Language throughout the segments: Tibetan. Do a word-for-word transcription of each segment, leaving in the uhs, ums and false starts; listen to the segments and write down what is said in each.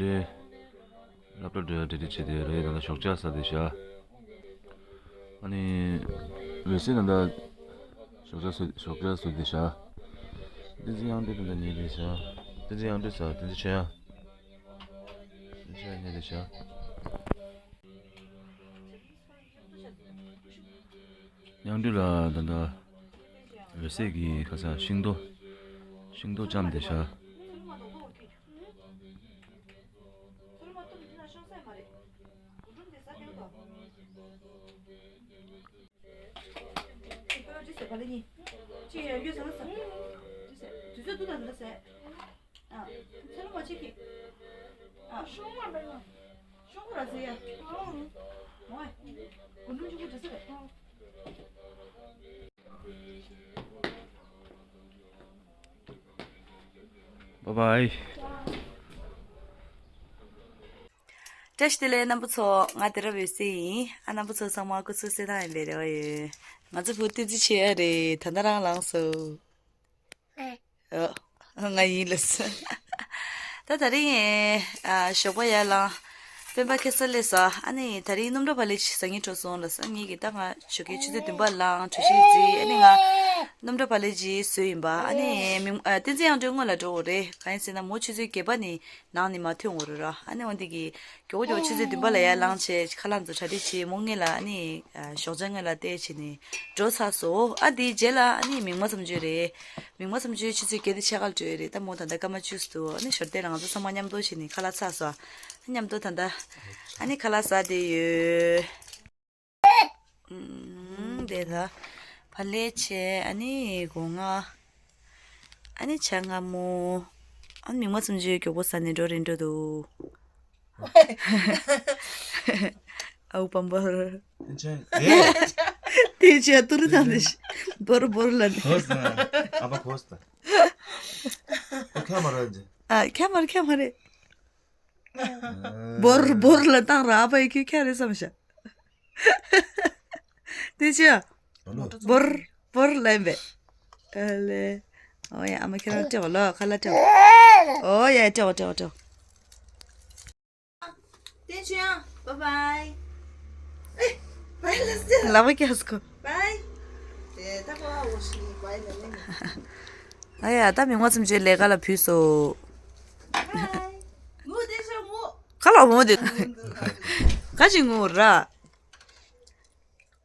འདི་སློབ་གྲྭ་འགྲོ་ཡ་འདི་འདྲ་བྱེད་དེ་རེད། ད་ལྟ་ཞོགས་ཇ་ཟ་དེ་བཞག་ཨ་ནི་འོད་ཟེར་ད་ལྟ་ཞོགས་ཇ་ཟ་ཞོགས་ཇ་ཟ་དེ་བཞག་བསྟན་འཛིན་དབྱངས་སྒྲོན་ད་ལྟ་ཉལ་དེ་བཞག་བསྟན་འཛིན་དབྱངས་སྒྲོན་ཟ། བསྟན་འཛིན་ཆོས་དབྱངས། བསྟན་འཛིན་ཆོས་དབྱངས་ཉལ་དེ་བཞག་དབྱངས་སྒྲོན་ལ་ད་ལྟ་འོད་ཟེར་གྱིས་ཁ་སང་ཤིང་ཏོག་ཤིང་ཏོག་བཅོམ་བསྡད་ཤག་ཨ། ཚེ་ལོ་མ་ཆེ་གི་ཨ། ཤོང་བ་རེད་ལ། ཤོང་བ་ར་ཟེར་ཡ། ཨ། འོ། གོ་ནོར་གཅིག་པུ་འདྲ་ས་རེད། Bye bye. བཀྲ་ཤིས་བདེ་ལེགས་རྣམ་པ་ཚོ། ང་དེ་རབ་འོད་ཟེར་ཡིན། ཨ། རྣམ་པ་ཚོ་ཚང་མ་སྐུ་གཟུགས་གསལ་ཐང་ཡིན་པའི་རེ་བ་ཡོད། ང་ཚོ་བུ་བསྟན་འཛིན་ཆོས་དབྱངས་རེད། ད་ལྟ་རང་ལངས་སོང་། ཨ། ང་ཡིན་ལབ་སོང་། ད་དེ་རིང་ཨ་ཞོགས་པ་ཡར་ལངས། སྤེན་པ་ཁ་སང་སླེབས་སོང་། ཨ་ནི་དེ་རིང་སྣུམ་གྲོ་བག་ལེབ་ཅིག་ཟ་སྙིང་བྲོ་སོང་ལབ་སོང་། ངེད་ཀྱིས་ད་ང་ཞོགས་ཀའི་ཆུ་ཚོད་བདུན་པར་ལངས། གྲོ་ཞིབ་བརྫིས། ཨ་ནི་ང་སྣུམ་གྲོ་བག་ལེབ་ཅིག་བཟོས་ཡིན་པ། ཨ་ནི་མིང་ཨ་བསྟན་འཛིན་དབྱངས་སྒྲོན་སྔོན་ལ་འགྲོ་དགོས་རེད། གང་ཡིན་ཟེར་ན་མོ་ཆུ་ཚོད་བརྒྱད་པ་ནས་ནང་ནས་མར་ཐོན་དགོས་རེད་ར། ཨ་ནི་འོ་འདི་གི་མགྱོགས་པོ་མགྱོགས་པོ་ཆུ་ཚོད་བདུན་པ་ལ་ཡར་ལངས་བྱས། ཁ་ལག་ཚོ་གྲ་སྒྲིག་བྱས། མོ་སྔོན་ལ་ཨ་ནི་ཨ་ཞོགས་ཇ་སྔོན་ལ་སྟེར་བྱས་ནས་འགྲོ་ཚར་སོང་། ཨ་དེའི་རྗེས་ལ་ཨ་ནི་མིག་དམར་མཚམས་གཅོད་རེད། མིག་དམར་མཚམས་གཅོད་ཆུ་ཚོད་བརྒྱད་དང་ཕྱེད་ཀ་ལ་འགྲོ་ཡས་རེད། ད་མོ་ད་ལྟ་སྐར་མ་བཅུ་ཙམ་འདུག་ཨ་ནི་ཞོར་དེ་ལ་ང་ཚོ་ཚང་མ་མཉམ་དུ་བྱས་ནས་ཁ་ལག་ཚར་སོང་། ཨ་མཉམ་དུ་ད་ལྟ་ཨ་ནི་ཁ་ལག་ཟ་བསྡད་ཡོད། ཨུམ། དེ་ད་བག་ལེབ་བྱས། ཨ་ནི་སྒོ་ང་། ཨ་ནི་ཇ་མངར་མོ། ཨ་ནི་མིག་དམར་མཚམས་གཅོད་མགྱོགས་པོ་ཟ་ནས་འགྲོ་རན་འགྲོ་འདུག་ཨའུ་པམ་པར། དེ་ཆེ། དེ་ཆེ་ཏུ་རུ་དང་དེ་ཤི། བོར་བོར་ལ་ནི། གོས་ན། ཨ་ཕ་གོས་ད། ཁྱ་མ་རེད་ཅེ། ཨ་ཁྱ་མ་རེད། ཁྱ་མ་རེད། བོར་བོར་ལ་བཏང་ར། ཨ་ཕ་ཡི་ཁྱོད་ཁྱ་རེད་བསམ་ཤག་དེ་ཆེ། བོར་བོར་ལ་ཡིན་པས། ཨ་ལེ། ཨོ་ཡ། ཨ་མ་ཁྱེད་རང་སྤྲད་པ་ལོ། ཁ་ལག་སྤྲད་པ། ཨོ་ཡ། སྤྲད་པ་སྤྲད་པ་སྤྲད་པ། བསྟན་ཆོས་དབྱངས། བཱའི་བཱའི། ཨེ། བཱའི་ལབ་སོང་། ལབ་པ་སྐྱག་སྐོ། བཱའི། དེ་ད་གོ་ཨ་འོ་ཤི་བཱའི་ལབ་ནི། ཨ་ཡ། ད་མིག་དམར་མཚམས་གཅོད་ལས་ཀ་ལ་བུད་སོང་། བཱའི། ངུ་བསྟན་ཆོས་ངུ། ག་ལ་ངུ་དེ། ག་ཅིག་ངུ་ར།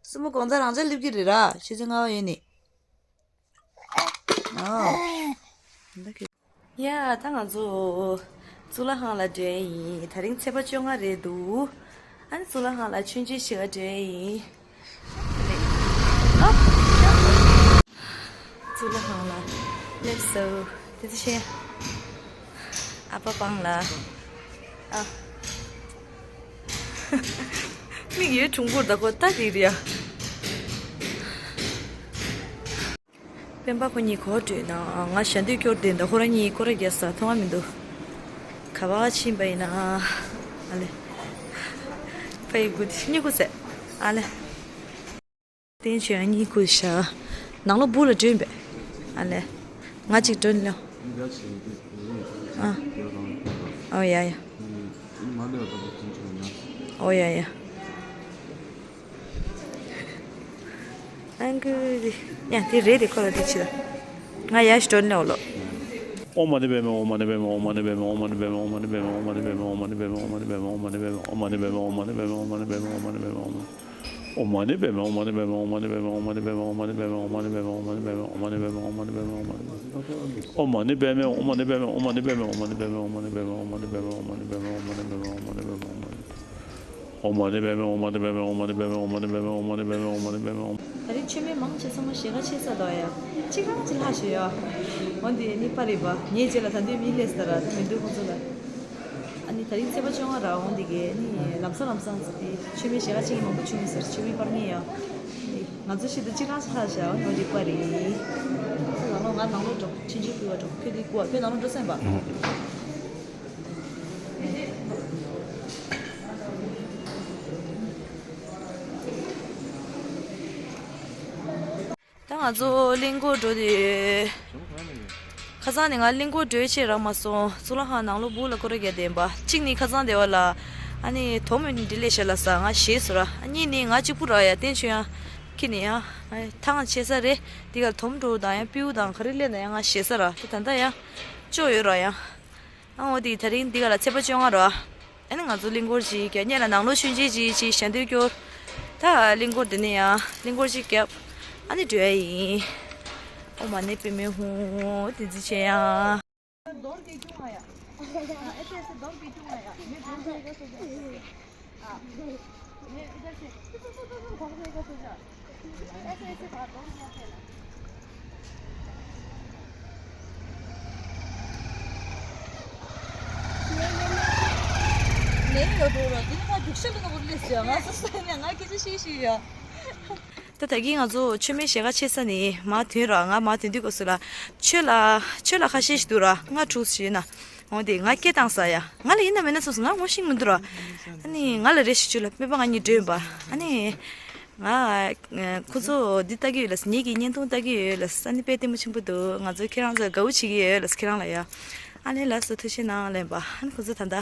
སྲིན་མོ་དགོང་དག་རང་ཅག་སླེབས་ཀྱི་རེད་ར། ཆུ་ཚོད་ལྔ་པ་ཡོད་ནི། ཨོ། ཡ། ད་ང་ཚོ་གཙུག་ལག་ཁང་ལ་འགྲོ་ཡ་ཡིན། དེ་རིང་ཚེས་པ་བཅོ་ལྔ་རེད་འདུག་ཨ་ནི་གཙུག་ལག་ཁང་ལ་མཆོད་མཇལ་ཞུ་ག་འགྲོ་ཡ་ཡིན། ཨ། གཙུག་ལག་ཁང་ལ་སླེབས་སོང་། དེ་ཚེ་ཤེས། ཨ་ཕ་པང་ལ། ཨ། མིག་ཡོད་གྲུང་པོར་ད་ཁོ་ལྟ་དེ་རེད་ཡ། སྤེན་པ་ཁོ་གཉིས་གོ་སྤྲོད་ན་ང་ཞལ་འདོན་སྐྱོར་དེ་འདྲ་ཁོ་རང་གཉིས་སྐོར་ར་རྒྱག་ས་མཐོང་བ་མི་འདུག་ག་པར་ཕྱིན་པ་ཡིན་ན། ཨ་ལེ། ཕ་ཡི་གུ་དེ་གཉིད་ཁུག་ཟེར། ཨ་ལེ། བསྟན་ཆོས་གཉིད་ཁུག་ཤག་ནང་ལོགས་སྦུག་ལ་འགྲོ་ཡིན་པས། ཨ་ལེ། ང་གཅིག་འགྲོ་ནི་ལོ། ཨ། ཨོ་ཡ་ཡ། ཨོ་ཡ་ཡ། ཨང་ཀི་ཡ་དེ་རེད་དེ། ཁོ་ལ་དེ་ཆི་ལ། ང་ཡ་ཞིག་འགྲོ་ནི་ལོ། ཨོཾ་མ་ཎི་པདྨེ། ཨོཾ་མ་ཎི་པདྨེ། ཨོཾ་མ་ཎི་པདྨེ། ཨོཾ་མ་ཎི་པདྨེ། ཨོཾ་མ་ཎི་པདྨེ། ཨོཾ་མ་ཎི་པདྨེ། ཨོཾ་མ་ཎི་པདྨེ། ཨོཾ་མ་ཎི་པདྨེ། ཨོཾ་མ་ཎི་པདྨེ། ཨོཾ་མ་ཎི་པདྨེ། ཨོཾ་མ་ཎི་པདྨེ། ཨོཾ་མ་ཎི་པདྨེ། ཨོཾ་མ་ཎི་པདྨེ། ཨོཾ་མ་ཎི་པདྨེ། ཨོཾ་མ་ཎི་པདྨེ། ཨོཾ་མ་ཎི་པདྨེ། ཨོཾ་མ་ཎི་པདྨེ། ཨོཾ་མ་ཎི་པདྨེ། ཨོཾ་མ་ཎི་པདྨེ། ད་རིང་མཆོད་མེ་མང་ཆེ་ཚང་མ་ཞེ་དགའ་ཆེ་ས་འདུག་ཡ། གཅིག་རང་གཅིག་ལྷག་ཤོད་ཡ། འོ་འདི་ནི་པར་རེད་པ། ངའི་རྗེས་ལ་ད་འདོད་མི་སླེབས་ས་ར་ད་མི་འདུག་ཁོང་ཚོ་ལ། ཨ་ནི་ད་རིང་ཚེས་པ་བཅོ་ལྔ་ར། འོ་འདི་གས་ནི་ལམ་སང་ལམ་སང་ཙི་ཏི་མཆོད་མེ་ཞེ་དགའ་ཆེ་གི་མང་པོ་བྱུང་ཡོད་ཟེར། མཆོད་མེ་པར་ངེས་ཡ། ང་ཚོ་ཤི་ད་གཅིག་རང་གཅིག་ལྷག་ཤོད་ཡ། འོ་འདི་པར་རེད། ནང་ལོགས་ང་ནང་ལོགས་འགྲོ། ཆུང་ཆུང་ཕུལ་བ་འགྲོ། ཁྱོད་འདི་ཁུར་བ། ཁྱོད་ནང་ལོགས་འགྲོ་སེམས་པ། ད་ང་ཚོ་གླིང་སྐོར་འགྲོ་དུས། ཁ་སང་ནས་ང་གླིང་སྐོར་བགྲོད་བྱེད་རག་མ་སོང་། གཙུག་ལག་ཁང་ནང་ལོགས་སྦུག་ལ་སྐོར་ར་རྒྱག་བསྡད་ཡིན་པ། གཅིག་ནི་ཁ་སང་དེ་བ་ལ་ཨ་ནི་དོམ་འདི་ལས་ཤ་ལ་ཟ་ང་ཞེད་སོང་ར། ཨ་གཉིས་ནི་ང་གཅིག་པུ་རག་ཡ། བསྟན་ཆོས་ཡང་ཁྱེད་ནི་ཡང་ཐང་ཆད་ས་རེད། འདི་ག་དོམ་འགྲོ་དང་ཡང་སྤྲེའུ་དང་ག་རེ་སླེབས་ན་ཡང་ང་ཞེད་ས་ར། ད་ད་ལྟ་ཡང་ཅོག་ཡོད་ར་ཡང་། ཨ་འོ་དེ་ད་རིང་འདི་ག་ལ་ཚེས་པ་བཅོ་ལྔ་ར། ཨ་ནི་ང་ཚོ་གླིང་སྐོར་ཅིག་རྒྱབ། སྔོན་ལ་ནང་ལོགས་ཆུང་ཆུང་ཅིག་ཅིག་ཞལ་འདོན་སྐྱོར། ད་གླིང་སྐོར་འདི་ནས་ཡང་གླིང་སྐོར་ཅིག་རྒྱབ། ཨ་ནི་འགྲོ་ཡ་ཡིན། ཨོཾ་མ་ཎི་པདྨེ་ཧཱུྃ། བདེན་ཚིག་ཆེ་ཡ། ལན་ཡོད་འགྲོ་ར། འདི་ནི་ང་རྒྱུག་ཤར་ལ་ནོར་ལས་ཟེར། ང་སོ་སོ་ནས་ང་སྐད་ཆ་བཤད་ཤེས་ཡ། ད་ད་གིན་ང་ཚོ་མཆོད་མེ་ཞལ་ཁ་ཕྱེ་ས་ནས་མར་ཐོན་ར། ང་མར་ཐོན་དུས་སྐབས་སུ་ལ་ཆོས་ལྷ་ཆོས་ལྷ་ཁ་ཤས་ཤིག་འདུག་ར། ང་དྲུག་ཞིག་ཡིན་ན། འོ་དེ་ང་སྐད་བཏང་ས་ཡ། ང་ལ་ཡིན་ན་མིན་ན་སོང་ང་ངོ་ཤེས་མི་འདུག་ར། ཨ་ནི་ང་ལ་རེ་ཞིག་བཅོལ་ལ་སྨན་པ་ང་གཉིས་འགྲོ་ཡིན་པ། ཨ་ནི་ང་ཁོ་ཚོ་འདི་ལྟ་གི་ཡོད་ལ། ངེད་ཀྱི་བརྙན་ཐུང་ལྟ་གི་ཡོད་ལ། ཨ་ནི་དཔེ་ལྟད་མོ་ཆེན་པོ་འདུག་ང་ཚོ་ཁྱེད་རང་ཚོ་དགའ་བོ་བྱེད་ཀྱི་ཡོད་ལ། ཁྱེད་རང་ལ་ཡ། ཨ་ནི་ལགས་སོ་ཐུགས་རྗེ་གནང་ལན་པ། ཨ་ནི་ཁོ་ཚོ་ད་ལྟ་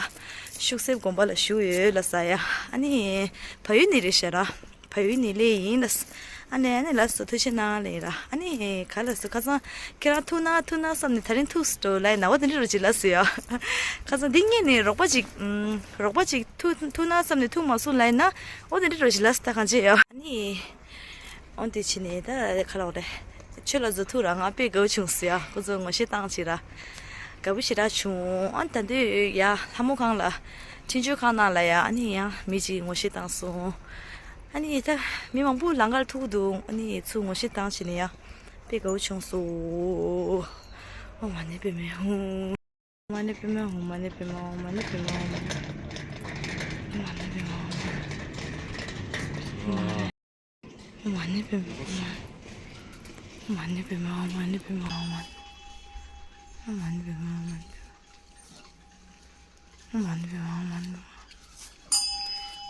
ཤུག་གསེབ་དགོན་པ་ལ་བཞུགས་ཡོད་ལ་ས་ཡ། ཨ་ནི་བལ་ཡུལ་ནས་རེད་ཤག་ར། བལ་ཡུལ་ནས་སླེབས་ཡིན་ལ། ཨ་ནི་ཨ་ནི་ལགས་སོ་ཐུགས་རྗེ་གནང་ལན་ར། ཨ་ནི་ག་ལ་སོ་ཁ་སང་ཁྱེད་རང་ཐུག་ན་ཐུག་ན་བསམ་ནས་ད་རིང་ཐུག་སོང་ལ་ཡིན་ན། འོ་དེ་འདྲ་རོ་ཅིག་ལ་སོ་ཡ། ཁ་སང་འདི་སྔོན་ནས་རོགས་པ་ཅིག་ཨམ། རོགས་པ་ཅིག་ཐུག་ཐུག་ན་བསམ་ནས་ཐུག་མ་སོང་ལ་ཡིན་ན། འོ་དེ་འདྲ་རོ་ཅིག་ལ་སོ་ད་གང་བྱེད་ཡ། ཨ་ནི། འོན་ཏེ་ཕྱི་ནས་ད་ཁ་ལོག་རེད། ཆོས་ལ་འཛུལ་ཐུག་ར། ང་དཔེ་དགའ་བོ་བྱུང་སོང་ཡ། ཁོ་ཚོ་ངོ་ཤེས་བཏང་བྱས་ར། དགའ་བོ་ཞེ་དྲག་བྱུང་། ཨ་ད་དུང་ཡ་ལྷ་མོ་ཁང་ལ་འཕྲིན་བཅོལ་ཁང་ནང་ལ་ཡ། ཨ་ནི་ཡང་མི་གཅིག་ངོ་ཤེས་བཏང་སོང་། ཨ་ནི་ད་མི་མང་པོ་ལམ་ཁར་ཐུག་འདུག་ཨ་ནི་ཚུར་ངོ་ཤེས་བཏང་བྱས་ནས་ཡ་དཔེ་དགའ་བོ་བྱུང་སོང་། ཨོཾ་མ་ཎི་པདྨེ་ཧཱུྃ། ཨོཾ་མ་ཎི་པདྨེ་ཧཱུྃ། ཨོཾ་མ་ཎི་པདྨེ་ཧཱུྃ། ཨོཾ་མ་ཎི་པདྨེ་ཧཱུྃ། ཨོཾ་མ་ཎི་པདྨེ་ཧཱུྃ། ཨོཾ་མ་ཎི་པདྨེ་ཧཱུྃ། ཨོཾ་མ་ཎི་པདྨེ་ཧཱུྃ། ཨོཾ་མ་ཎི་པདྨེ་ཧཱུྃ། ཨོཾ་མ་ཎི་པདྨེ་ཧཱུྃ། ཨོཾ་མ་ཎི་པདྨེ་ཧཱུྃ། ཨོཾ་མ་ཎི་པདྨེ་ཧཱུྃ།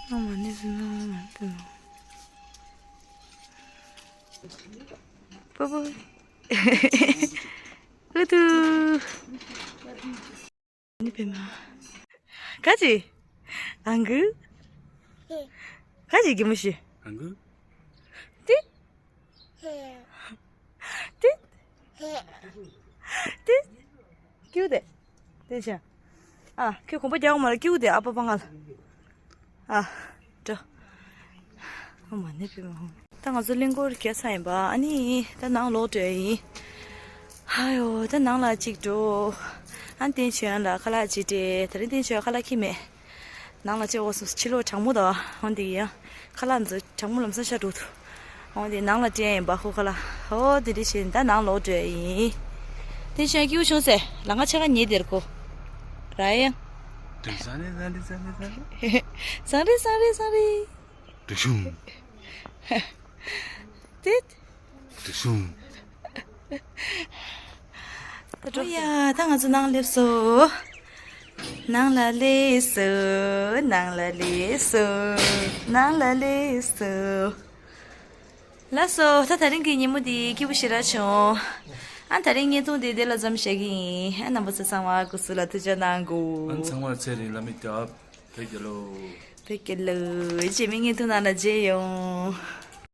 ཨོཾ་མ་ཎི་པདྨེ་ཧཱུྃ། པུ་པུ། ཨུ་ཐུ། ཨོཾ་མ་ཎི་པདྨེ་ཧཱུྃ། ག་ཅི། ཨང་གུ། ག་ཅི་གི་མོ་ཤི། ཨང་གུ། ཏི། ཏི། ཏི། ཀྱུ་དེ། དེ་ཆ། ཨ། ཁྱོད་གོམ་པ་རྒྱག་མ་ར་ཀྱུ་དེ། ཨ་པ་པ་ང་ལ། ཨ། འགྲོ། ཨོཾ་མ་ཎི་པདྨེ་ཧཱུྃ། ད་ང་ཚོ་གླིང་སྐོར་རྒྱག་ཚར་ཡིན་པ། ཨ་ནི་ད་ནང་ལོག་འགྲོ་ཡ་ཡིན། ཨ་ཡོ། ད་ནང་ལ་གཅིག་འགྲོ། ཨ་ནི་བསྟན་ཆོས་ཡང་ལ་ཁ་ལག་ཅིག་སྤྲད། ད་རིང་བསྟན་ཆོས་ཡང་ཁ་ལག་ཁྱེར་མེད། ནང་ལ་ཅིག་འོ་སོ་ཕྱི་ལོགས་གྲང་མོ་དང་། འོན་ཏེ་ཡང་ཁ་ལག་འཛོ་གྲང་མོ་ལམ་སང་ཤ་འགྲོ་ཐུབ། འོན་ཏེ་ནང་ལ་སྤྲད་ཡིན་པ་ཁོ་ཁ་ལག་འོ་དེ་འདྲ་བྱས་ད་ནང་ལོག་འགྲོ་ཡ་ཡིན། བསྟན་ཆོས་ཡང་སྐྱིད་པོ་བྱུང་ཟེར། ལམ་ཁ་ཕྱེད་ཀ་ཉལ་བསྡད་ཀོ། ར་ཡང་། སང་རེ་སང་རེ་སང་རེ། དྲི་ཤུང་། ཏིད། དྲི་ཤུང་། ད་འགྲོ་ཡ། ད་ང་ཚོ་ནང་སླེབས་སོང་། ནང་ལ་སླེབས་སོང་། ནང་ལ་སླེབས་སོང་། ནང་ལ་སླེབས་སོང་། ལགས་སོ། ད་ད་རིང་གི་ཉིན་མོ་འདི་སྐྱིད་པོ་ཞེ་དྲག་བྱུང་། ཨ་ད་རིང་བརྙན་ཐུང་འདི་འདི་ལ་མཚམས་བཞག་གི་ཡིན། ཨ་རྣམ་པ་ཚོ་ཚང་མ་སྐུ་གཟུགས་ལ་ཐུགས་ཅག་གནང་དགོས། ཨ་ཚང་མ་ཚེ་རིང་ལ་མི་སྐྱབས། བོད་རྒྱལ་ལོ། བོད་རྒྱལ་ལོ། རྗེས་མའི་བརྙན་ཐུང་ནང་ལ་མཇལ་ཡོང་།